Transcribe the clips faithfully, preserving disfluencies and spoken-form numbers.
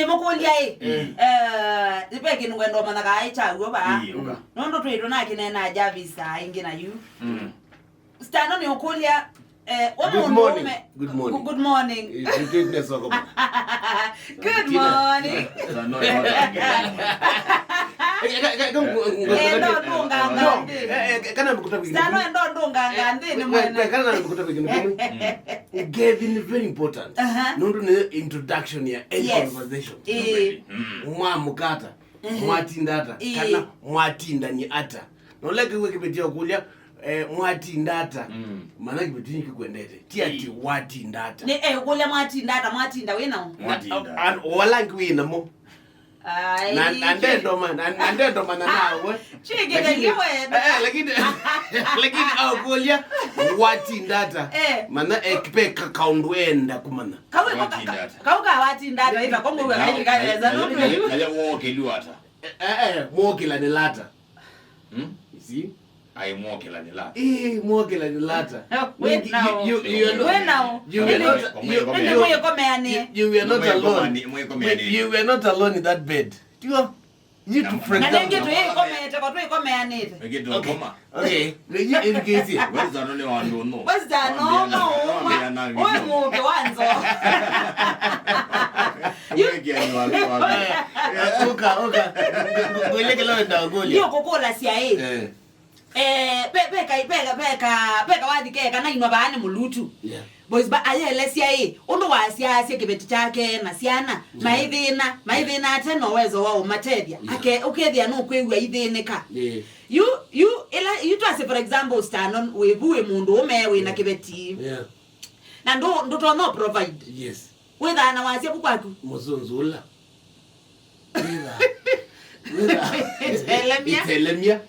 Mũkũlya ĩ, eh, ve kĩndũ ngwenda ũmanya kaa ĩ kyaw'o vaa. Ĩĩ, ũka. Nũndũ twĩ tũnakĩneenaa Jarvis saa ingĩ na yu. Mm. Stano nĩ ũkũlya, eh, we mũndũũme. Good morning. Good morning. Good morning. Eh, good morning. Stano ĩno ndũnga nthĩ. Eh, endo ndũnganga nthĩ. Stano endo ndũnganga nthĩ nĩ mwene. Kana nikuta kwa kitu kimoja. Getting very important. Aha. Nũndũ nĩ introduction ya any conversation. Ĩĩ. Mwamũka ata? Mwatinda ata? Ĩĩ. Kana mwatindanie ata? Na ũla kĩw'e kĩvĩtya ũkũlya, eh, mwatinda ata? Mm. Mana kĩvĩtya nĩkĩkwendete. Ti ati watinda ata. Nĩ, eh, ũkũlya mwatinda ata, mwatinda wĩ nao? Mwatinda. Na, an-, wala ngi wĩ namo. Ai, na, na ndendoma, na, na ndendoma na nawe. Chikithe lakini, liwe. Eh, lakini, lakini akũlya watinda ata? Eh. Mana ekpe ka kaũndũ enda kumana. Kawe ka, ka, watinda ata? Kawe ka watinda ata, ita kombo wa kaili ka eza, no? Na, na, na, na, wokĩlwa ata? Eh, eh, eh, mwokĩlanĩla ata? Hmm? You see? Ai, mwokĩlanĩla ata? Eh, mwokĩlanĩla ata? Wĩ nao. You, you, you are not, wĩ nao. You were not, you, you, you, you were not alone. Mwĩkomeanĩ, mwĩkomeanĩ. You were not alone in that bed. Tiwa. You took, for example. Na nĩngĩ twĩkomeete, kwa twĩkomeanĩte. Nĩngĩ tũkoma. Okay. Nĩngĩ education. Western nĩ wa ndũnũ. Western no, no, wambĩana, wambĩana ũmwe. Ũyũ mũndũ wa nzo. Mwĩkĩani wa, wa. Eh, ũka, ũka. Ngwĩlekela wenda ngũlya. Ndio kũkũlasya ĩ. Eh. Eh, pe, peka, peka, peka, peka wathi keka na inwa baani mulutu. Yeah. Boys ba ayelesya ĩ, ũndũ wasyaasya kĩveti kyake na syana, yeah, maithĩna, maithĩna ate no wezo wa ũmatethya. Yeah. Ake, ũkethĩa no kwĩw'a ithĩnĩka. Yeah. You, you, ila, you twase, for example, Stano, wĩvu wĩ mũndũ ũme wĩ na, yeah, kĩveti. Yeah. Na ndũ, ndũtonya provide. Yes. Wĩthaa na wasya ku kwaku. Mũsũnzũ ũla. Wĩtha. Wĩtha. Itelemya. Itelemya.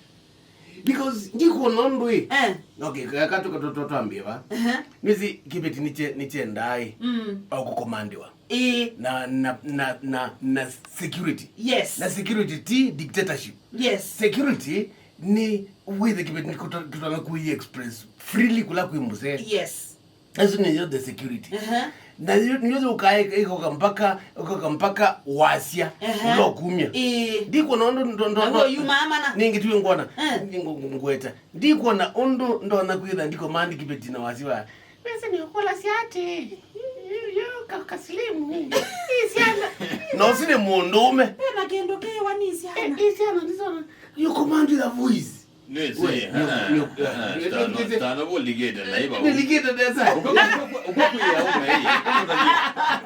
Because ndikwona ũndũ ĩ. Eh. Okay, kaka tũkatũtũ twambie va. Aha. Nĩsĩ kĩveti nĩkye-, nĩkyendaa ĩ. Mm. Au kũkomandiwa. Ĩĩ. Na, na, na, na, na security. Yes. Na security ti dictatorship. Yes. Security nĩ wĩthe kĩveti nĩ kũta-, kũtana kũi express freely kũla kwĩ mũsee. Yes. Asu nĩyo the security. Aha. Na yu-, nĩyo ũkae ĩkoka mpaka, ĩkoka mpaka wasya. Aha. Ũla ũkumya. Ĩĩ. Ndikwona ũndũ ndo-, ndo-, ndo-, yumaa mana. Nĩngĩ tuwe ngwona. Eh. Nĩ ngũ-, ngũ-, ngweta. Ndikwona ũndũ ndonya kwĩtha ndiko maandĩki beti na wasya wa. Wese nĩ ũkũlasya ati. Yu, yu, yu, ka-, kasilimu. Ĩ syana. No si nĩ mũndũũme. Ena kĩndũ kĩwa nĩ syana. Eh, ĩ syana ndizo. You command with a voice. Nĩsĩ, we, eh, nĩ, nĩ, eh, eh, Stano, nĩ, Stano, ũlikĩte na iva. Nĩlikĩte nesa. Ũka, ũka, ũka kwĩ aume, ĩ.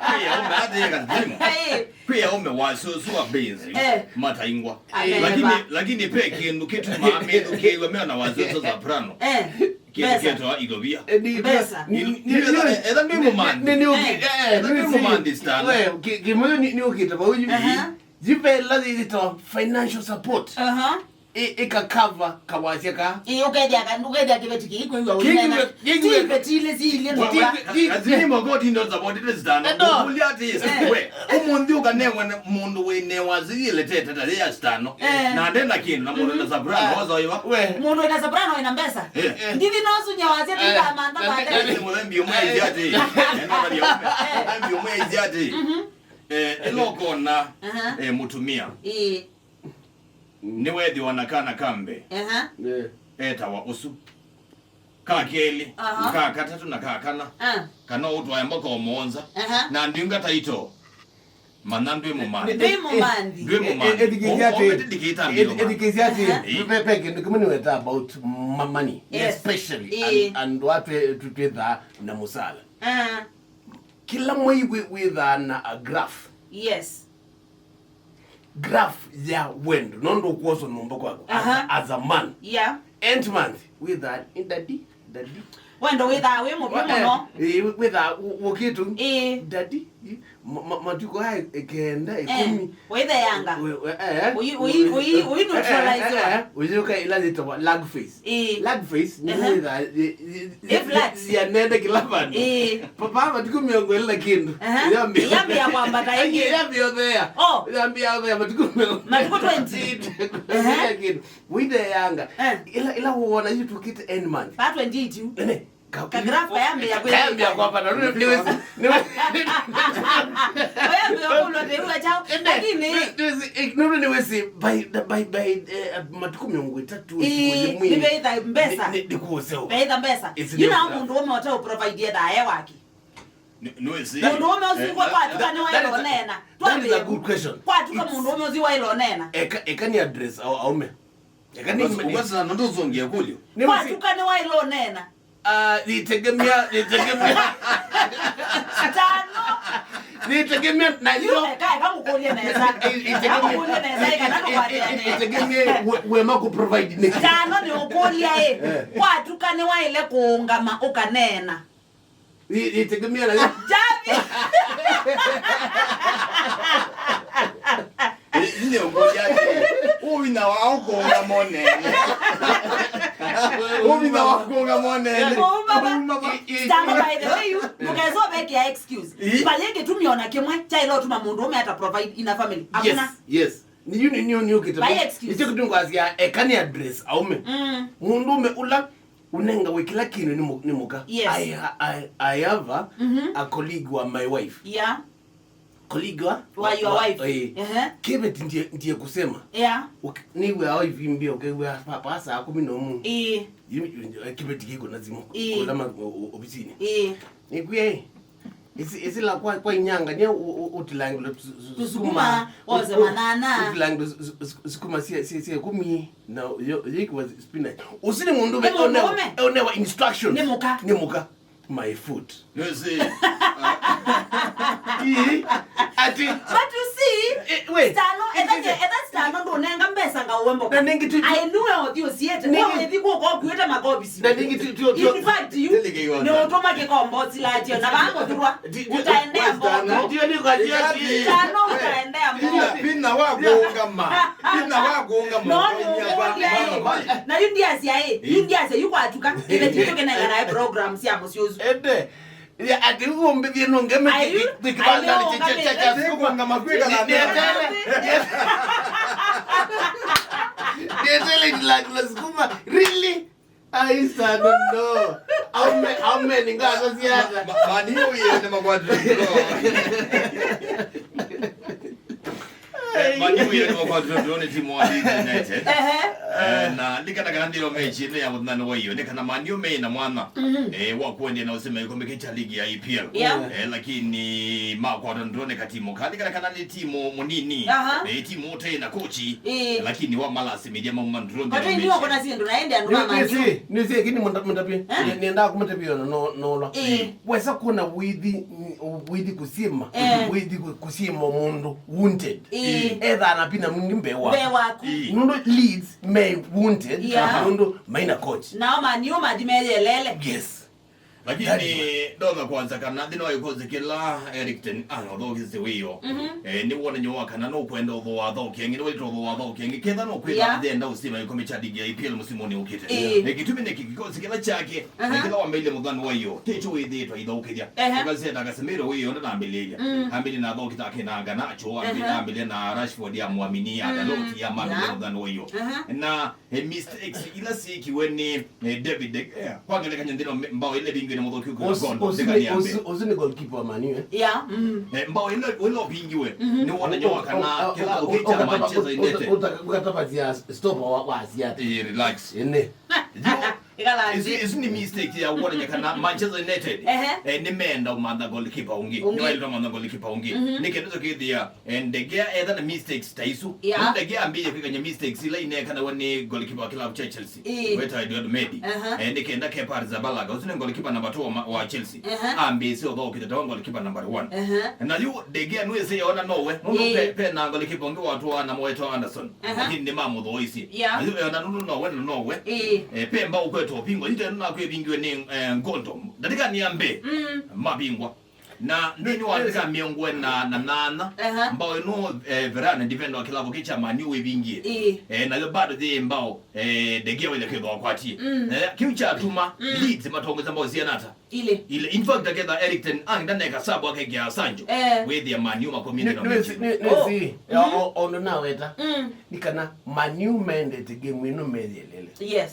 Kwĩ aume, ate yeka timu. Ĩ. Kwĩ aume wasũsũ wa benzi, eh, mataingwa. Amen. Lakini, lakini pe kĩndũ kĩtumaa methukĩĩw'a mena wasũsũ soprano. Eh. Kĩndũ kĩtawa ithovia. Eh, nĩ, mbesa. Nĩ, nĩ, nĩ, etha, etha ndwĩ mũmanthi. Nĩ, nĩ, eh, etha ndwĩ mũmanthi, Stano. We, kĩ-, kĩmwe nĩ, nĩ ũkĩte vau yu. Aha. Yivela yĩtawa financial support. Aha. Ĩ-, ĩkakava kawasya ka. Ĩ, ũkethĩa ka-, ũkethĩa kĩveti kĩikwĩw'a ũnena. Kĩikwĩw'a, kĩikwĩw'a. Ti iveti ilĩ siilye nũka. Kĩikwĩw'a, kĩikwĩw'a. Lazima ũkoti ndo support this time. Endo. Ũkũlya ati, eh, we, ũmũnthĩ ũkanengwa nĩ mũndũ wĩ ne wasya yĩletete ta ya Stano. Eh. Na ndena kĩndũ, na mũndũ na soprano, eh, oza iva. We. Mũndũ ena soprano ena mbesa. Eh. Ndithi no sunya wasya, eh, tiga manda, eh, manda. Eh, mũthembi ũmwe aisye ati. Eh, no, bali ya ũmwe. Eh. Mũthembi ũmwe aisye ati. Mhm. Eh, ĩla ũkona, aha, eh, mũtumia. Ĩĩ. Nĩweethĩwa na kana ka mbee, aha, etawa ũsu, ka kelĩ, aha, ka katatũ na ka kana, ah, kana ũtwae mbaka o mũonza, aha, na ndinga taito, mana ndwĩ mũmanthi. Ndwĩ mũmanthi. Ndwĩ mũmanthi. Ethikĩsya atĩ, ethikĩsya atĩ, aha, ve, ve kĩndũ kĩmwe nĩweta about ma-, money, yes, especially, ĩĩ, and, and what we, tu-, twĩthaa na mũsala. Ah. Kĩla mwei wĩ-, wĩthaa na a graph. Yes. Graph ya wendo, nũndũ ũkwoswa nyũmba kwaku as a, aha, as a man. Yeah. End month, wĩthaa, "Eh, daddy, daddy." Wendo wĩthaa wĩ mũvyu mũno. Eh, wĩ-, wĩthaa wũ-, wũkĩtu. Eh. "Daddy, ma-, ma-, matukũ aya kenda, eh, ĩkũmi." Wĩtheanga. Wĩ-, wĩ-, eh, eh. Ũyi-, ũyi-, ũyi-, ũyi neutralize wa. Eh, eh, eh. Ũyũka ĩla yĩtawa lag phase. Ĩĩ. Lag phase nĩ, aha, wĩthaa, ĩ-, ĩ-, ĩ-, ĩ-, flat. Yanene kĩla vandũ. Ĩĩ. Papa, matukũ mĩongo ĩlĩ na kĩndũ. Aha. Yambia. Yambia kwambata ĩngĩ. Yambia ũthea. Oh. Yambia ũthea matukũ mĩongo. Matukũ twenty. Aha. Ũthea kĩndũ. Wĩtheanga. Eh. Ĩla, ĩla wona yu tukĩte end month. Pa twenty-eight yu. Ene. Ka graph kayambĩĩa kwĩka. Kayambĩĩa kwambana. Nũndũ nĩwĩsĩ, nĩwĩsĩ. Oyambĩĩa kũlwa tĩw'a chao. Ende, lakini nĩ-, nĩwĩsĩ, eh, nũndũ nĩwĩsĩ, by the, by, by, eh, matukũ mĩongo ĩtatũ, ĩĩ, ĩtukũ yĩmwe, nĩveitha mbesa. Nĩ, nĩ, nĩkũũseũva. Veitha mbesa. Ĩsu nĩ yu nao graph. Mũndũ ũme ũte ũprovide thayũ wake. Nĩ, nĩwĩsĩ. Mũndũ ũme ũsu, eh, ngwe, eh, kwatuka that, that is a, nĩwaĩlonena. That is a good question. Kwatuka mũndũ ũme ũsu waĩlonena. Eka, eka nĩ address au-, aume. Eka nĩ, ukwasana nũndũ ũsũngĩa kũlyo. Nĩ kwatuka nĩwaĩlonena. Ah, nitegemea, nitegemea. Tano. Nitegemea na yu yo. Eka, eka ngũkũlye nesa. I-, itegemea. Eka ngũkũlye nesa, eka na tũkwatĩane. I-, i-, itegemea we, we mako provide nĩkĩ. Tano nĩ ũkũlya ĩ. Eh. Kwatuka nĩwaĩle kũũngama ũkaneena. I-, itegemea na yo. Javi. Ile ngoja. Uwina wa kuunga monene. Uwina wa kuunga monene. Kuuma ba-, kuuma ba-, i-, i-, Stand by the way, you, ndũkesa ũvekea excuse. Ĩ? Vaye kĩtumi ona kĩmwe kyaĩle ũtuma mũndũ ũme ata provide in a family. Hakuna. Yes, yes. Nĩ yu nĩ, nĩ, nĩ ũkĩte. By excuse. Nĩkyo kĩtumi ngwasya eka nĩ address aume. Mm. Mũndũ ũme ũla ũnengawe kĩla kĩndũ nĩ mũ-, nĩ mũka. Yes. I ha-, I, I have a, mhm, a colleague wa my wife. Yeah. Colleague wa? Wa your wa-, wife. Eh. Ehe. Kĩveti ndiye, ndiye kusema. Yeah. Uki-, nĩw'a wife mbia ũkew'a pa, pa saa kumi na ũmwe. Ĩĩ. Yu, yu, yu, eh, kĩveti kiko na simu. Ĩĩ. Kũla ma-, o-, o-, obisini. Ĩĩ. Nĩkw'e, ĩsi, ĩsila kwa, kwa inyanga, nye u-, u-, utilangile su-, su-, sukuma, sukuma, wose u-, u-, manana. Utilangile su-, su-, su-, sukuma sie, sie, sie kumi. Na yo, yo ikiwa spinach. Ũsu nĩ mũndũ. Nĩ mũndũ ũme. Ũnewa instructions. Nĩ mũka. Nĩ mũka. My foot. Nĩwĩsĩ. Ii. Ati. But you see, eh, wait. Stano, etha, etha Stano ndũnenga mbesa nga uwe mboka. Na nĩngĩ tu, tu, I knew ũthi ũsiete. Nĩngĩ, wewe ũthi kũka ũkuĩte makobisi. Na nĩngĩ tu, tu, tu, in fact, you, nĩ ũtũma kĩkombo silatio. Na vaa kũthurwa. Utaendea mboka. Ndio nĩ kwa jia. Stano utaendea mboka. Pina, pina wa kuungama. Pina wa kuungama. No, no, no, no. Na yu ndiasya ĩ, yu ndiasya yu kwatuka, ĩve titũkenenganae program sya mũsyĩ ũsu. Ende. Ya, ati umbithie nungeme kĩkĩvandani cha, cha, cha sukuma. Kuungama kwĩka na ndietele. Ndietele ila sukuma. Really? Ai, Stano, no. Aume, aume, nĩ ngasa siasa. Ma-, ma-, mani uye nĩ makwatĩte draw. Eh, mani uye nĩ makwatĩte draw nĩ timu wa Leeds United. Ehe. Eh, na ndikana kana ndilo mechi nĩ ya mũthenya wa iyo. Nĩ kana mani ume na mwana. Mhm. Eh, wa kuendia na usema iko meke cha ligi ya E P L. Yeah. Eh, lakini makwatwa draw nĩ katimu. Kandikana kana nĩ timu mũnini. Aha. Eh, timu ũte na kochi. Ĩĩ. Lakini wa malasi media mauma ndro. Kwa hiyo ndio kuna sindu na ende andũ mama ndio. Nĩsĩ, nĩsĩ, kini mũnda-, mũndapie. Eh? Nĩ-, nĩendaa kũmũtavia ona no, no, no. Ĩĩ. Wesa kuona withi, withi kusima, eh, withi ku-, kusima mũndũ wounded. Ĩĩ. Etha na pina mwingi mbee waku. Mbee waku. Ĩĩ. Nũndũ Leeds me wounded, yeah, nũndũ maina coach. Nao maniu mathi meyelele. Yes. Lakini ndonya kwanza kana nthĩnĩ wa kĩkosi kĩla Eric Ten Hag athaũkĩsye wĩoo, mhm, eh, nĩ wonany'o wa kana nũkwenda ũthooa athaũki angĩ, nĩwaĩlĩte ũthooa athaũki angĩ, ketha nũkwĩtha, yeah, nthenda ũsima gĩkombe kya ligi ya E P L mũsimũnĩ ũkĩte. Ĩĩ. Eh, kĩtumi nĩkĩ kĩkosi kĩla kyake, aha, eh, kĩla wambĩlĩle mũthenya wa ĩyo, tĩkyo wĩthĩĩtwe aithaũkĩthya. Ehe. Ũkasya ta Casemiro wĩoo ndanambĩlĩlya. Mm. Ambĩlĩle na athaũki ta kena Garnacho, ambĩlĩle, aha, ambĩlĩle na Rashford ya mũaminie, mm, Dalot ya mambĩlĩle, yeah, mũthenya wa ĩyo. Aha. Na Eh, mistakes ila syĩkiwe nĩ, eh, David De Gea. Kwa ngelekany'o nthĩnĩ wa mbao ĩla ĩvingiwe nĩ mũthũki ũkĩwa Gondo, ũsu nĩ, ndĩkani ya mbee. Ũsu, ũsu nĩ goalkeeper wa Man U, eh? Yeah, mm. Eh, mbao ĩla, ĩla ũvingiwe, mhm, nĩ wonany'o wa kana kĩlavu kĩ kya Manchester United. Ũkatavasya stopper wa, wa Seattle. Eh, relax. Ĩnĩ. Ĩkala nthĩ. Ĩsu, ĩsu nĩ mistake ya wonany'a kana Manchester United, ehe, eh, nĩmeenda ũmantha goalkeeper ũngĩ. Ũngĩ. Nĩwaĩlĩte ũmantha goalkeeper ũngĩ. Mhm. Nĩ kĩndũ kĩthĩa Eh, De Gea etha na mistakes ta isu. Yeah. Nũndũ De Gea ambĩĩe kwĩkany'a mistakes ila ineekanaw'a nĩ goalkeeper wa kĩlavu kya Chelsea. Ĩĩ. Wĩtawa Eduardo Mendy. Aha. Eh, nĩ kenda Kepa Arrizabalaga, ũsu nĩ goalkeeper number two wa ma-, wa Chelsea. Aha. Ambĩĩsye ũthaũkĩthya ta wa goalkeeper number one. Aha. Na yu De Gea nĩwĩsĩ eona nowe. Nũndũ, ĩĩ, pe, pe na goalkeeper ũngĩ watũaa namo wĩtawa Anderson. Aha. Lakini nĩmamũthooisye. Yeah. Na yu eona nũndũ nowe na nowe. Ĩĩ. Eh, pe mbao kweta ũvingwa. Yu tena nakwĩvingiwe nĩ, eh, Gondo. Ndatĩka nĩ ambe. Mm. Mavingwa. Na nthĩnĩ wa ndatĩka mĩongo ĩna na nana, aha, mbao ĩno, eh, Varane, defender wa kĩlavu kĩ kya Man U wĩvingie. Ĩĩ. Eh, nayo bado yĩ mbao, eh, De Gea waĩle kwĩthwa akwatie. Mm. Eh, kĩu kyatuma, mm, Leeds matongosya mbao siana ata? Ilĩ. Ilĩ. In fact, aketha Erik ten Hag ndaneka sub akekĩa Sancho. Eh. Wĩthĩa Man U makomie nĩ, na nĩ, mechi. Nĩ, nĩ, oh, si, ya, mm, o, o, ũndũ naweta. Mm. Nĩ kana Man U mendete game ĩno meyelele. Yes.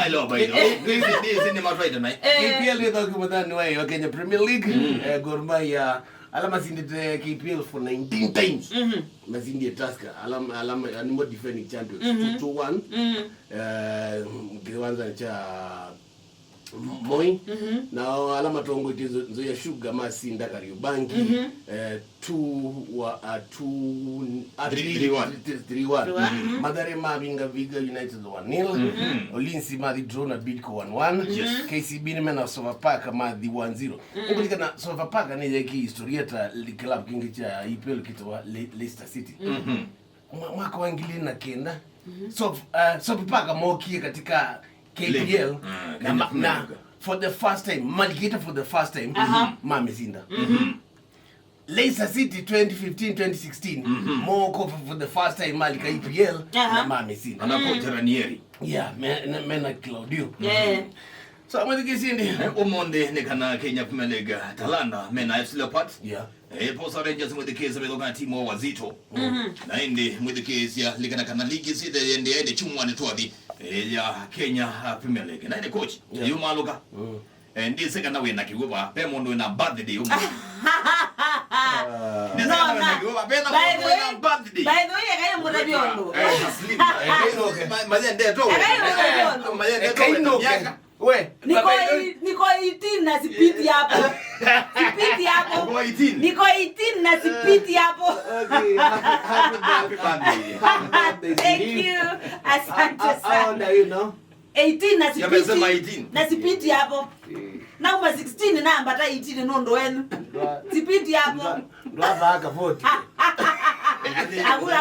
Maelo, by the way. This is, this is cinema fighter, man. Eh. K P L ĩthaũkĩ mũthanĩ wa ĩyo Kenya Premier League. Mm. Eh, Gor Mahia Ala masindĩte K P L for nineteen times. Mhm. Masindie Tusker. Ala, ala ma- nĩmo defending champions. Mhm. Two two one. Mhm. Eh, kĩwanza cha Moi. Mhm. Nao ala matongoetie Nzo- Nzoia Sugar masinda Kariobangi. Mhm. Eh, two wa- uh, two, uh, Three- three- three one. Three- three one. Three one. Mhm. Mathare mavinga Vihiga United one nil. Mhm. Ulinzi mathi draw na Bidco one one. Yes. K C B nĩmena Sofapaka mathi one zero. Mm. Nĩkũlikana Sofapaka nĩyeekie historia ta li- club kĩngĩ kya E P L kĩtawa Le- Leicester City. Mhm. Mwa- mwaka wa ngili na kenda, Sof- uh, Sofapaka mokie katika K P L. League. Ah, na, Kenya ma- Premier na League. For the first time, malikĩte for the first time, Aha. Mamĩsinda. Mhm. Leicester City twenty fifteen, twenty sixteen, Mhm. moko for, for the first time malika E P L, Aha. Na mamĩsinda. Ana coach Ranieri. Yeah, me- na- mena Claudio. Yeah. So, mwĩthukĩĩsye ĩndĩ. Eh, ũmũnthĩ nĩ kana Kenya Premier League, Talanta mena F C Leopards. Yeah. Eh, Posta Rangers mwĩthukĩĩsya methokana timu wa Wazito. Mhm. Na ĩndĩ mwĩthukĩĩsya likana kana ligi sithe yende yende chumwani twathi, eh, ya Kenya, ah, Premier League. Na ĩndĩ coach, Yeah. Yu maluka. Mm. Eh, ndĩsĩ kana wĩna kĩw'ũ va. Ve mũndũ wĩna birthday ũmũnthĩ. Ndĩsĩ kana wĩna kĩw'ũ va. Ve na mũndũ wĩna birthday. By the way, ekaye mũtavya ũndũ. Eh, Taslim. Eh, ĩnoke. Ma- mayendetwo. Ekaye mũtavya ũndũ. Mayendetwo. Eka ĩnoke. Miaka. We, niko baba, i- niko eighteen na sipiti hapo. Sipiti hapo. Uko eighteen. Niko eighteen na sipiti hapo. Okay, happy, happy birthday. Happy birthday. Thank you. Asante sana. How old are you now? Eighteen na sipiti. Yamesema eighteen. Na sipiti hapo. Okay. Nauma sixteen na ambata eighteen nũndũ wenyu. Ndwa- Sipiti hapo. Ndwa- ndwavaa kavoti. Hakuna